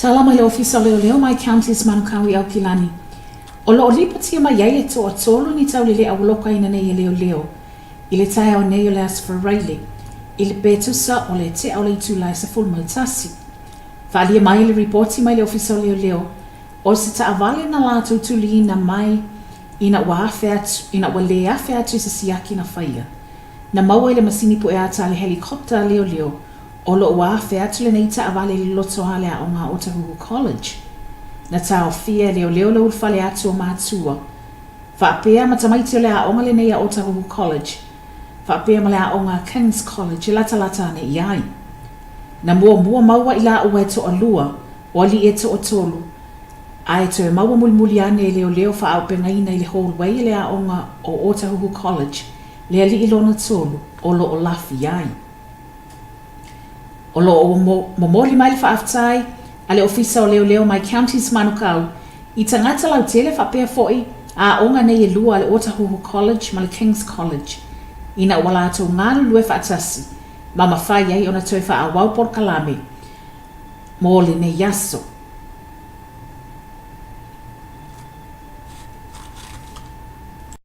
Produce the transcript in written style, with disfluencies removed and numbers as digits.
Tala mai le Ofisa o Leoleo mai Counties Manukau i Aukilani, o lo o lipotia mai ai e toatolu ni taulele'a ua lokaina nei e leoleo i le taeao nei o le Aso Faraile i le pe tusa o le tea o le itula e 11. Faaalia mai le ripoti mai le Ofisa o Leoleo o se taavale na latou tuliina mai ina ua afe atu ina ua lē afe atu i se siaki na faia. Na maua i le masini pue ata a le helicopter a leoleo o lo o ua afe atu lenei taavale i le lotoa a le aoga a Otahuhu College. Na taofia e leoleo le ulufale atu o matua faapea ma tamaiti o le aoga lenei a Otahuhu College faapea ma le aoga a Kings College e latalata ane i ai. Na muamua maua i laua e toalua o alii e toatolu ae toe maua mulimuli ane e leoleo faaaupegaina i le hallway e le aoga o Otahuhu College le alii lona tolu o lo o lafi ai. O lo o momoli mai le faafetai a le Ofisa o Leoleo mai Counties Manukau i tagata lautele faapea foi aoga nei e lua a le Otahuhu College ma le Kings College ina ua latou galulue faatasi ma mafai ai ona toe faaauau polokalame mo lenei aso.